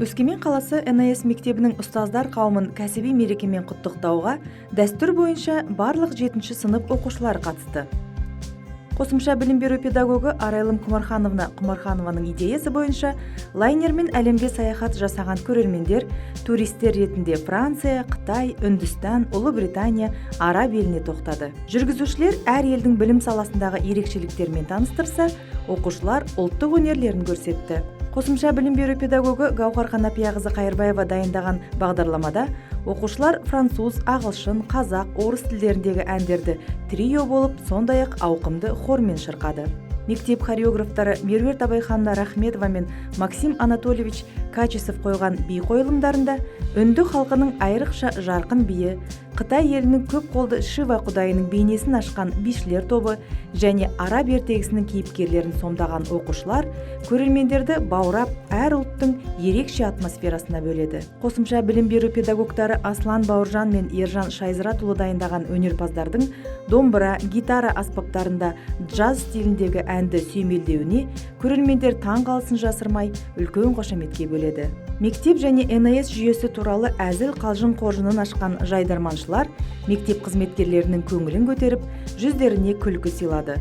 Өскемен қаласы НАС мектебінің ұстаздар қауымын кәсіби мерекемен құттықтауға дәстүр бойынша барлық жетінші сынып оқушылары қатысты. Қосымша білім беру педагогы Арайлым Құмархановна Құмарханованың идеясы бойынша лайнермен әлемге саяхат жасаған көрермендер туристер ретінде Франция, Қытай, Үндістан, Ұлыбритания, Араб еліне тоқтады. Жүргізушілер әр елдің білім саласындағы ерекшеліктерімен таныстырса, оқушылар ұлттық өнерлерін көрсетті. Қосымша білім беру педагогы Гаухар Қанапияқызы Қайырбаева дайындаған бағдарламада оқушылар француз, ағылшын, қазақ, орыс тілдеріндегі әндерді трио болып, сондай ақ ауқымды хормен шырқады. Мектеп хореографтары Меруерт Абайхановна Рахметова мен Максим Анатольевич Качесов қойған би қойылымдарында үнді халқының айрықша жарқын биі, Қытай елінің көп қолды Шива құдайының бейнесін ашқан бишілер тобы және араб ертегісінің кейіпкерлерін сомдаған оқушылар көрермендерді баурап, әр ұлттың ерекше атмосферасына бөледі. Қосымша білім беру педагогтары Аслан Бауыржан мен Ержан Шайзыратұлы дайындаған өнерпаздардың домбыра, гитара аспаптарында джаз стиліндегі әнді сүйемелдеуіне көрермендер таң қалысын жасырмай, үлкен қошеметке бөледі. Мектеп және НАС жүйесі туралы әзіл қалжың қоржынын ашқан жайдарманшылар мектеп қызметкерлерінің көңілін көтеріп, жүздеріне күлкі сыйлады.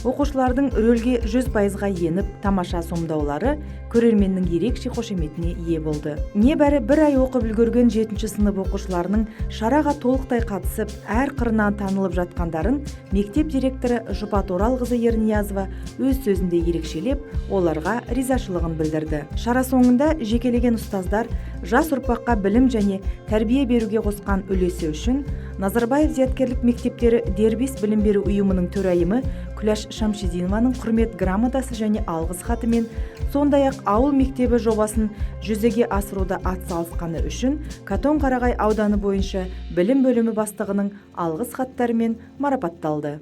Оқушылардың рөлге 100%-ға еніп, тамаша сомдаулары көрерменнің ерекше қошеметіне ие болды. Небәрі бір ай оқып үлгерген жетінші сынып оқушыларының шараға толықтай қатысып, әр қырынан танылып жатқандарын мектеп директоры Жұпат Оралқызы Ерниязова өз сөзінде ерекшелеп, оларға ризашылығын білдірді. Шара соңында жекелеген ұстаздар жас ұрпаққа білім және тәрбие беруге қосқан үлесі үшін Назарбаев зияткерлік мектептері дербес білім беру ұйымының төрайымы Күләш Шамшидинованың құрмет грамотасы және алғыс хатымен, сондай ақ ауыл мектебі жобасын жүзеге асыруда атсалысқаны үшін Катонқарағай ауданы бойынша білім бөлімі бастығының алғыс хаттарымен марапатталды.